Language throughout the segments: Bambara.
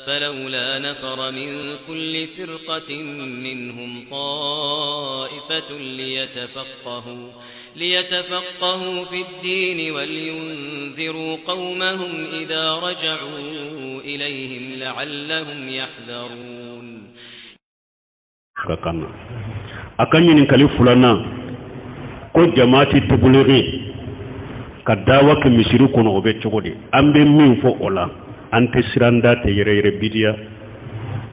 فلولا نفر من كل فرقة منهم طائفة ليتفقهوا في الدين ولينذروا قومهم إذا رجعوا إليهم لعلهم يحذرون. Ka kan na a ka ɲininkali filanan ko jamaati tabulighi ka dawa kɛ misiri kɔnɔ, o bɛ cogo di? An bɛ min fɔ o la, an tɛ siran da tɛ yɛrɛ yɛrɛ. Bidiya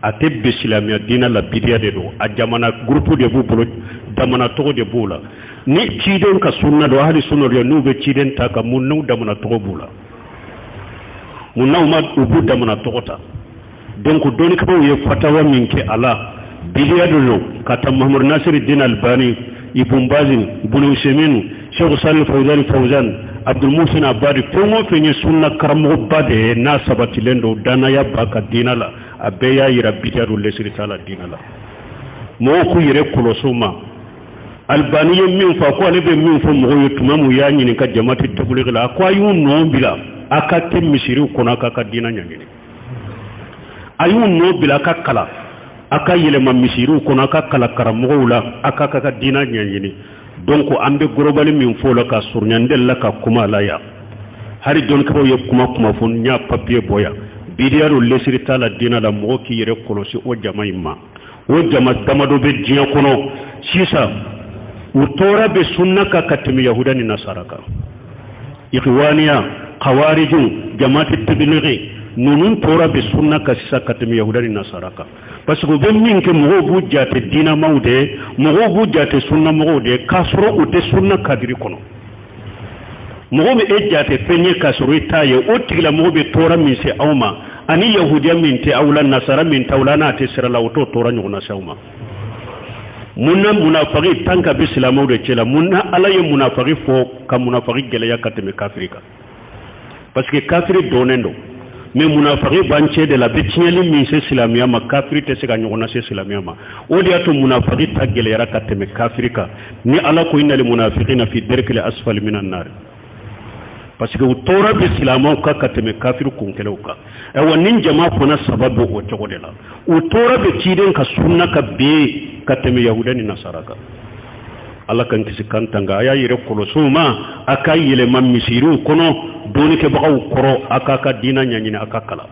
a tɛ bɛn silamɛya diinɛ la, bidiya de don. A jamana gurupu de b'u bolo, jamana tɔgɔ de b'u la. Ni ciden ka sunna don, hali sunna don, n'u bɛ ciden ta ka mun n'u damana tɔgɔ b'u la, mun n'u ma u b'u damana tɔgɔ ta. Donc dɔnnikɛbaaw ye fatawa min kɛ a la, bidiya de don. Ka ta Muhammadu Nasiru Din Albani, Ibn Bazin, Ibn Usaimin, Sheikh Salih Fawzan Fawzan, Abdul Muhsin Abadi, fɛn o fɛn ye sunna karamɔgɔba de ye n'a sabatilen don, danaya b'a ka diinɛ la, a bɛɛ y'a yira bidiya don, lesiri t'a la diinɛ la. Mɔgɔw k'u yɛrɛ kɔlɔsi o ma. Albani ye min fɔ, ko ale bɛ min fɔ mɔgɔw ye, tuma min u y'a ɲininka jamaati tabulighi la, a ko a y'u nɔ bila a ka kɛ misiriw kɔnɔ, a k'a ka diinɛ ɲɛɲini. A y'u nɔ bila a ka kalan, a ka yɛlɛma misiriw kɔnɔ, a ka kalan karamɔgɔw la, a ka ka diinɛ ɲɛɲini. Donc an bɛ gorobali min fɔ o la ka surunya, n delila ka kuma a la yan, hali dɔnnikɛbaaw ye kuma kuma fɔ, n y'a papiye bɔ yan. Bidiya don, lesiri t'a la diinɛ la. Mɔgɔ k'i yɛrɛ kɔlɔsi o jama in ma. O jama damadɔ bɛ diɲɛ kɔnɔ sisan, u tɔɔrɔ bɛ sunna kan ka tɛmɛ yahuda ni nasara kan. Ikhwaniya, khawariju, jamaati tabilighi, ninnu tɔɔrɔ bɛ sunna kan sisan ka tɛmɛ yahuda ni nasara kan, parce que u bɛ min kɛ, mɔgɔw b'u jate diinamaw de ye, mɔgɔw b'u jate sunnamɔgɔw de ye, k'a sɔrɔ u tɛ sunna kadiri kɔnɔ. Mɔgɔ bɛ e jate fɛn ye k'a sɔrɔ i t'a ye. O tigilamɔgɔ bɛ tɔɔrɔ min se aw ma, ani yahudiya min tɛ aw la, nasara min t'aw la, n'a tɛ sira la, o t'o tɔɔrɔ ɲɔgɔnna se aw ma. Mun na munafaki tan ka bɛ silamɛw de cɛ la? Mun na Ala ye munafaki fɔ ka munafaki gɛlɛya ka tɛmɛ kafiri kan? Parce que kafiri dɔnnen don, mais munafaki b'an cɛ de la, bɛ tiɲɛli min se silamɛya ma, kafiri tɛ se ka ɲɔgɔn lase silamɛya ma. O de y'a to munafaki ta gɛlɛyara ka tɛmɛ kafiri kan. Ni Ala ko innal munafiqina fi darkil asfali minan nar, parce que u tɔɔrɔ bɛ silamɛw kan ka tɛmɛ kafiri kunkɛlɛw kan. Ayiwa, nin jama fana saba bɛ o cogo de la, u tɔɔrɔ bɛ ciden ka sunna kan bi ka tɛmɛ yahuda ni nasara kan. Ala k'an kisi k'an tanga. A y'a yɛrɛ kɔlɔsi o ma, a ka yɛlɛma misiriw kɔnɔ, dɔnnikɛbagaw kɔrɔ, a k'a ka diinɛ ɲɛɲini, a ka kalan.